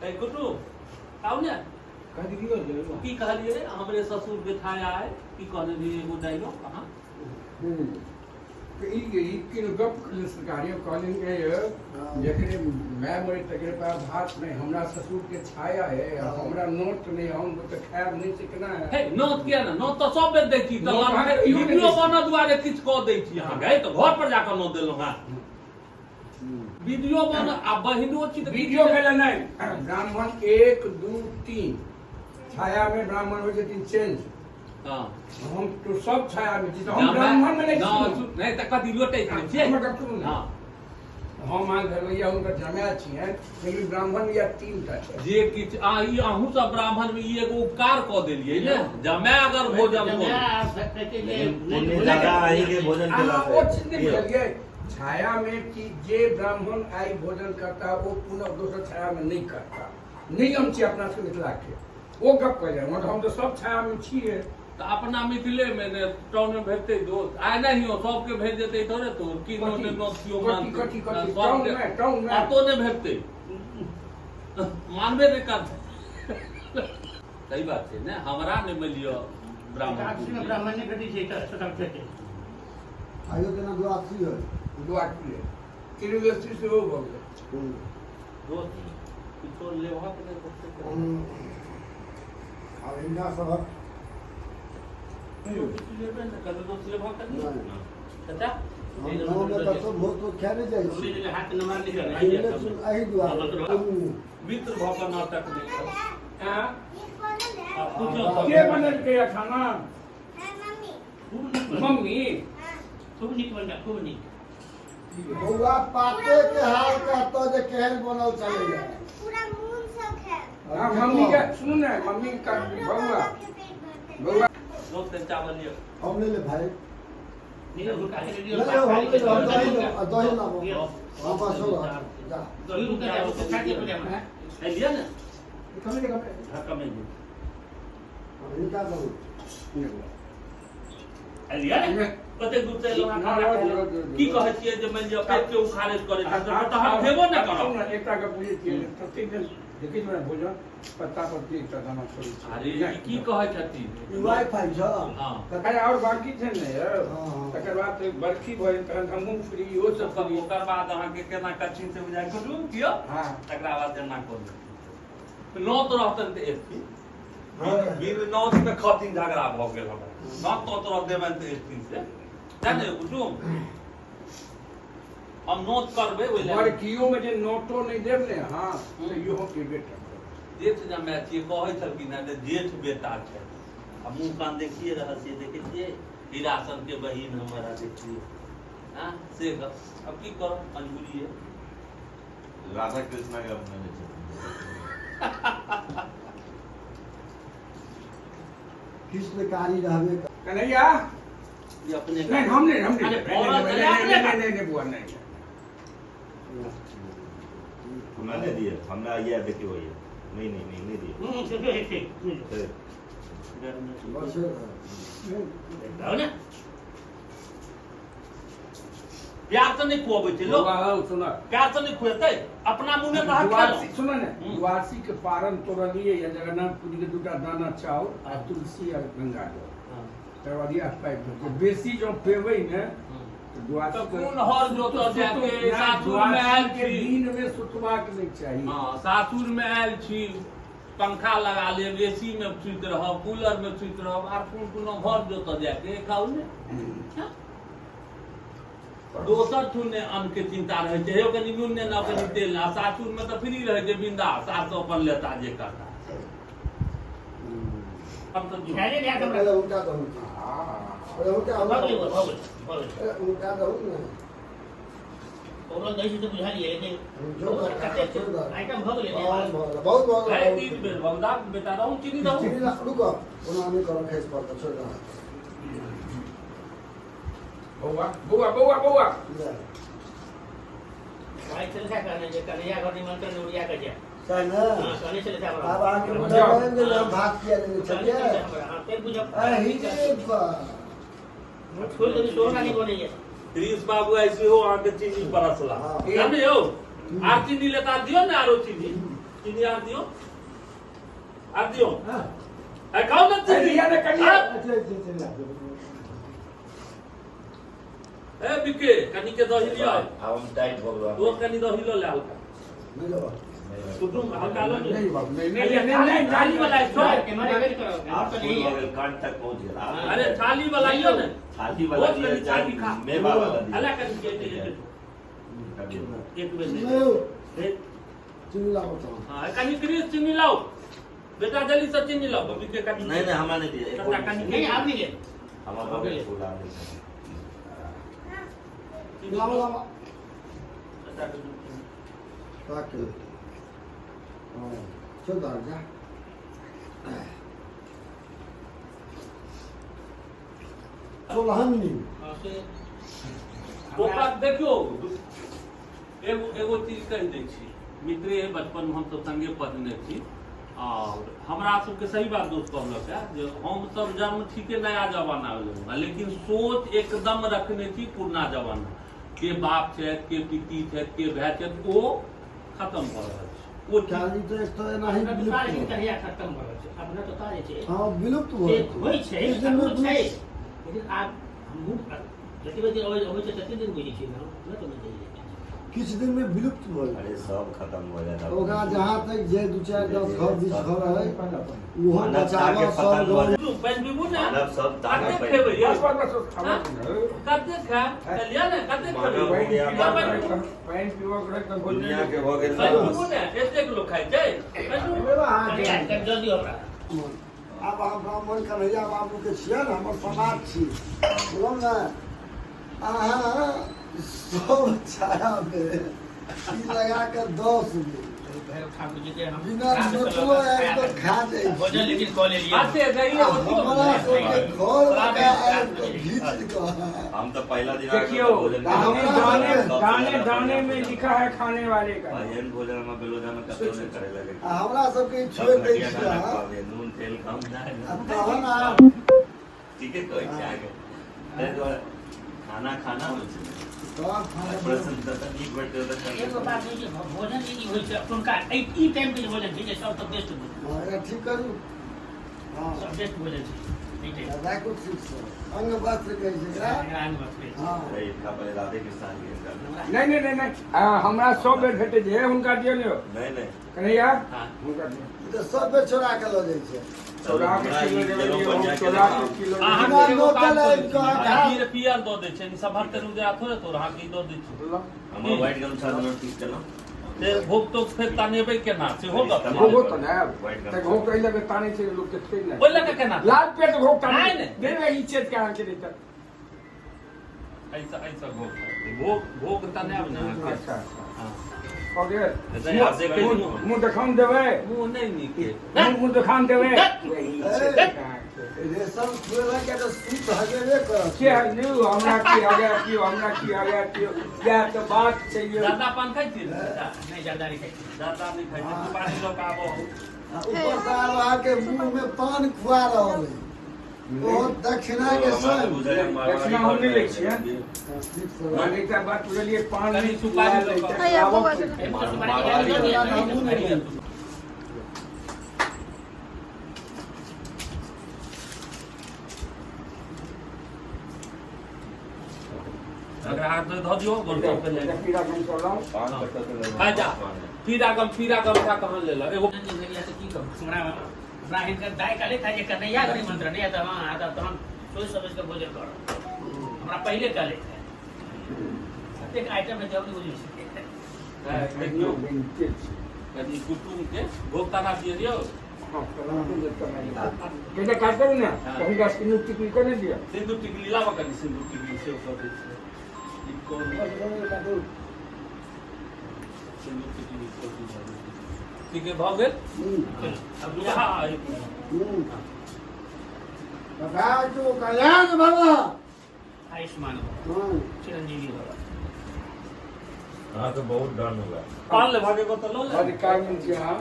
ए गुड्डू आउ ने। कथी की कहलियै? की कहलियै? हमरे ससुर के छाया है, की कहने रहियै एगो डायलॉग अहाँ? तऽ ई ई किन गप कहलियै सरकारी हम कहलियनि कि यौ, जकरे माय मरे तकरे पास भात नहि, हमरा ससुर के छाया है, हमरा नोट नहि, हम तऽ खायब नहि से केना है? हे नोत किया ने, नोत तऽ सब बेर दै छी तऽ नोत अहाँ कहियो नहि वीडियो दै छी। बनऽ दुआरे किछु कऽ दै छी अहाँके, हे, तऽ घर पर जाकऽ नोत देलहुँ हँ, वीडियो बन आ बहिनो छी तऽ वीडियो के लेल नहि। ब्राह्मण 1 2 3 छाया में ब्राह्मण होइ छथिन चेंज। हाँ। हम तो सब छाया में छी, तऽ हम ब्राह्मण में नहि छी। नहि तऽ कथी लोटै छियै? हमर गप सुनू ने। हाँ। हम अहाँ घरवैया हुनकर जमाय छियनि, लेकिन ब्राह्मण या 3 टा छै। जे किछु आ ई अहूँ सब ब्राह्मण में ई एगो उपकार कऽ देलियै ने, जमाय अगर भोजन करू। लेकिन पुण्य ज्यादा अहीं के भोजन केला अहाँ से। ओ चीज नहि बुझलियै। छाया में कि जे ब्राह्मण आइ भोजन करता ओ पुनः दोसर छाया में नहि करता, नियम छै अपना सबके मिथिला के। ओ गप कहलियै, मतलब हम तऽ सब छाया में छियै। तऽ अपना मिथिले में ने टाउन में भेटतै दोस्त, आइ नहि हो सबके भेट जेतै थोड़े, तो की कथी? नोट नोट कियो कथी, मानतै? कथी, कथी? सबके टाउन में, टाउन में। कतौ नहि भेटतै, मानबे नहि करतै। सही बात छै ने, हमरा नहि मानि लिअ ब्राह्मण में ब्राह्मण नहि भेटै छै तऽ सब भेटै। आइयो केना द्वादशी है? द्वादशी है, त्रिवेशी सेहो भऽ गेल। दोस्त किछो लेबहक नहि भेटतै। आब हिनका सभक किछु लेबै ने कतौ, दोस्त लेबहक नहि। नहि। चाचा हम गाँवमे कतहु भोज तोज खाए नहि जाइ छी। हाथ नम्बर नहि सुनले सुन एहि दुआरे। मित्र भऽ कऽ नाटक नहि कर। आँ? आ पूछो के बनेलकै या खाना? खूब मम्मी। खूब नीक बनल, खूब नीक। बौआ पाते के हाल कहतो जे केहन बनल छलैया। पूरा मून सब खायब। हाँ, मम्मी के सुनू ने, मम्मी का बौआ बौआ दोस्त तनि चावल लिअ। हम ले ले भाई। नहीं हुनका के ले ले, हम ले ले, हम दही ले, दही लाबो। हम बस हो जा। दही रुका जाओ तो खा के पड़े हमरा। है लिअ ने। कमे कमे। हाँ, कमे लिअ। हिनका दहू। है लिअ ने, कतेक दूर से एलहुँ अहाँ खाना खाय लए। की कहै छियै जे मानि लिअ पेट के उखाड़ैत करै छै तऽ हम खेबो ने करब। सुनू ने, एकटा गप बुझै छियै, प्रत्येक दिन देखै छियै भोजन पत्ता पर एकटा दाना छोड़ै छियै। अरे ई की कहै छथिन? ई वाईफाई छ। हाँ। अरे और बाकी छै ने यौ। हाँ, हाँ। तकर बाद तऽ बरखी भऽ गेल, तखन हमहूँ फ्री, इहो सब फ्री। ओकर बाद अहाँके केना कठिन से बुझाइ करू कियो। हाँ। तकरा बाद जेना करू नौत रहतनि तऽ एथिन। हाँ। बिन नौत में खथिन झगड़ा भऽ गेल हमरा, नौत तौत रह देबनि तऽ एथिन से तें ने कुटुम हम नोत करबै ओहि लए। बरखियो में जे नोटो नहि देब ने, हाँ, तऽ इहो के बेटा जेठ जमाय छियै, कहै छलखिन हेँ जे जेठ बेटा छै आ मुँह कान देखिए रहल छियै, देखै छियै हीरा सनके बहिन हमर आ देखिए हँ से गप। आब की करब, मजबूरी है। राधा कृष्णा के अपने नहि छथिन। कृष्णकारी रहबे कर। कन्हैया ई अपने नहीं, हम नहीं, हम नहीं। अरे, नहीं, औरत नहीं, है, नहीं, अपने नहीं, नहीं, नहीं, बुआ, नहीं। हमरा नहि दिअ, हमरा इएह देखियौ ये। नहीं नहीं नहीं नहीं दिअ। हम्म, से है ठीक। हे, बस जाओ ना। प्यार से नहीं खुआबै छै लोक। बौआ हौ, सुनऽ। प्यार से नहीं खुएतै, अपना मुँह में कहाँ द्वादशी खेलौं? सुनऽ ने, हम्म। द्वादशी के पारण तोड़लियै या जगन्नाथ पुरी के दूटा दाना चाउर आ तुलसी आ गंगा जल। हाँ। तकर बाद इएह पाबि देबै। बेसी जँ पेबै ने तऽ द्वादशी तऽ के कोन हर जोतऽ जाके नहि, सासुर में आयल द्वादशी के छी। दिन में सुतबाक नहि चाही। हाँ, सासुर में आयल छी, पंखा लगा लेब, एसी में सुति रहब, कूलर में सुति रहब, आर कोन कोनो घर जोतऽ जाके खाउ ने। हाँ? दोसर ठुन ने अन्न के चिंता रहै छै, हे कनि नून ने ना कनि तेल ने, आ सासुर में तऽ फ्री रहै छै बिंदास, सास अपन लेता जे करता। हम तऽ जो। खाले लिया हमरा। पहिले उल्टा दहू। पहिले उल्टा भऽ गेलै, भऽ गेलै, भऽ गेलै। अरे, उल्टा दहू ने। औरत दही से तऽ बुझलियै, लेकिन जो कतेक आइटम भऽ गेलै ने। बहुत भऽ गेल, बहुत भऽ गेल। है, तीन बेर भगदा बेटा रहू, चीनी रहू। चीनी ला, रुको, ओना नहि करऽ, खसि पड़तौ, छोड़ि दह। बौआ बौआ बौआ बौआ। ले। भाई चल जा, कहने जे कन्हैया घर निमंत्रण उड़िया के जाय। सएह ने? हाँ, कहने छलै हमरा। आब अहाँके बुझल रहै ने जे हम भात किया लेने कहने छलियै? छलै हमरा, हाँ, फेर बुझब। अही रे बा। छोड़ि देली, सोना नहि बनैया। गिरीश बाबू आइ सेहो अहाँके चीनी परसला। हाँ। जाने यौ, आर चीनी लेता दियौ ने, आरो चीनी। चीनी चीनी आर दियो, आर दियो। आ खाओ ना चीनी। लिया ना कनिया। अच्छा अच्छा अच्छा। ए बिके कनी के दही लियो। आब हम टाइट भऽ गेलहुँ। दो कनी दही लो ले हल्का। नहि लेबऽ। कुटुम हल्का लो। नहीं बाबू, नहीं नहीं अरे नहीं थाली नहीं। थाली वाला है छोड़। एम्हर वेट करो। आब फूल भऽ गेल, कान तक पहुँच गेल। आब अरे थाली वाला लियो ने। थाली वाला बहुत दिअ, कनी थाली खा। मेवा वाला दिअ। अला कनी के एक एक बेर नहि नहीं। यौ, ए, चीनी लाबऽ तहन। हाँ, कनी क्रिस चीनी लाओ बेटा, जल्दी से चीनी लाओ बबी के कनी। नहीं नहीं, हमरा नहीं दिअ। चाचा कनी नहीं आब नहीं ले। हमरा भऽ गेल फूल, आब नहि। चीनी लाबऽ लाओ। लाबऽ। चाचा के दूध चीनी। ताक ले। हँ, चल दार जा। सोलहन्नी। हाँ, से ओकरा देखियो, एगो एगो चीज कहि दै छी मित्रे, बचपन में हमसब संगे पढ़ने छी और हमरा सबके सही बात दोस्त कहलक है जे हमसब जन्म ठीके नया जमाना भेलै, लेकिन सोच एकदम रखने छी पुरना जमाना के। बाप छथि के, पिती छथि के, भाय छथि, ओ खत्म भऽ रहल छै ओ चीज। काली तऽ एक तऽ एनाही अपना विलुप्त तऽ भऽ कहिया खत्म भऽ रहल छै, अपना तऽ जे छै। हँ, विलुप्त भऽ से जेतै। होइ छै। किछु दिनमे एखनो छै, विलुप्त। लेकिन आब हमहूँ जतेक दिन अबै अबै छै तते दिन बुझै छियै ने, नहि तऽ नहि बुझै। किछु दिनमे विलुप्त भऽ जेतै। अरे सब खत्म भऽ जायत। ओकरा जहाँ तक जे दू चारि 10 घर 20 घर है, ओहो मानवता के बचाबऽ पतन सब भऽ गाँव। तू पानि पीबू ने? मानव सब दाना कते पानि। खेबै यौ? बस बस बस, खाना पीना। कते खायब चलिए ने, कते मानव खेबै? हो गया। पानि पीबू। पानि पीबऽ के रहै तऽ भोजन। दुनिया के भऽ गेल। पानि पीबू ने, एतेक लोक खाइ छै, पानि पीबू। कहिया कनि जल्दी हमरा। आब अहाँ ब्राह्मण कन्हैया बाबूके छियै ने, हमर समाज छी, बुझलहुँ ने? अहाँ सब छायामे ई लगा कऽ 10 बेर भैरव ठाकुर जी के हम बिना नोतलो आबि कऽ खा जाइ भोजन छी। लेकिन कऽ लेलियै। आते जाइए। आ हमरा सबके घर लगा आबि कऽ घीच कऽ हम तऽ पहिला दिन देखियो, भोजन दाने दाने दाने दाने में लिखा लिखा है खाने वाले का। एहन भोजन हमरा बेलोजा में कतौ नहि करे लगे। आ हमरा सबके ई सब छोड़ि दै घटिया छियै खाना अहाँ। खुआबैए, नून तेल कम। आ तहन अहाँ ठीके कहै छै अहाँके, ताहि दुआरे खाना खाना होइ छै। तहन खाना। प्रसन्नता तऽ नीक भेटतै तऽ एगो बात होइ छै, भोजन ई होइ छै एखुनका ई टाइम के जे भोजन छै जे सबसँ बेस्ट भोजन। हँ, एकरा ठीक करू, हँ। सब बेस्ट भोजन छै एहि टाइम। राखू ठीकसँ, अंग वस्त्र कहै छै एकरा। एकरा अंग वस्त्र कहै छै। हँ। अरे, इनका पहिले राधे कृष्ण जी इनका। नहीं नहीं नहीं नहीं, हमरा 100 बेर भेटै छै। हे, हुनका दियौ ने यौ। नहीं नहीं। कन्हैया। हाँ। हुनका दियौ। ई तऽ सब बेर चोरा कऽ लऽ जाइ छै। चोरा के हमरा ई किलो देबै गेलहुँ दियौ, हम बढ़िआँ चोरा केलहुँ। के किलो अहाँ बिना एगो काज नोतल करै आबि छी, कऽ अहाँ अहाँ पीयर दऽ दै छै, सभर तेल उजरा थोड़े तोर अहाँके ई दऽ दै छै। हमर व्हाइट गमछा देलहुँ, ठीक केलहुँ। से भोग तो फेर तानेबै केना, सेहो गप छै। घोघो तऽ नहि व्हाइट तऽ गमछा। घोघ एहि लऽ कऽ तानै छै, लोक देखते नहि। ओहि लऽ कऽ केना? लाल पेट घोघ तानै। नहि, नहि। देबै ई चेत के अहाँके नहि तऽ ऐसा ऐसा भोग भोग भोग तानेब ने अहाँके। अच्छा अच्छा। हाँ। भऽ गेल। नहि, आब देखै छी। मुँह देखान देबै? मुँह नहि नीक है। मुँह देखान देबै? वही चेत अहाँके। रेशम खुएलक तऽ सूत हगेबे करत। के हजू, हमरा की हगे कियो, हमरा की हगे कियो, इएह तऽ बात छै यौ। जादा पान खाइ छियै ने चाचा? नहि, ज्यादा नहि खाइ छी। जादा नहि खाइ छियै, सुपारी लऽ कऽ आबऽ। आ ऊपर से आब अहाँके मुँह मे पान खुआ रहल है ओ दक्षिणा के संग। दक्षिणा हम नहि लै छियै। ठीक छै। हम एकटा बात बुझलियै, पान कनि नहि सुपारी लऽ कऽ। हैया, बौआ। एहिमे तऽ सुपारी के दऽ दिअ, हमहूँ नहि लेब। एकरा हाथ में धऽ दियौ, गोलगप्पा पे जाय। पीरा गमछा लाउ। आ जा, पीरा गम पीरा गमछा कहाँ लेलक एगो? भोजन जे भेल से की कहू, हमरा हमरा हिनकर दाइ कहले था जे कन्हैया के निमंत्रण है तऽ हँ, तऽ तहन सोचि समझि कऽ भोजन करब। हमरा पहिले कहले था। कतेक आइटम है हम नहि बुझै छी। देखियौ, कनि कुटुम के भोग ताना दिअ दियौ। कहिया काज करू ने तऽ हुनका सिन्दूर टिकली कऽ दिअ। सिन्दूर टिकली लाबऽ कनि, सिन्दूर टिकली सेहो कऽ दै छियै। ई कोन सिन्दूर टिकली सेहो दिअ। ठीक है, भऽ गेल। अब हाँ, एक मिनट। तथास्तु कल्याण भव। आयुष्मान भव। चिरंजीवी भव। अहाँके बहुत डन हुआ। पान ले भागे को तऽ लऽ ले। अधिकार छी अहाँ।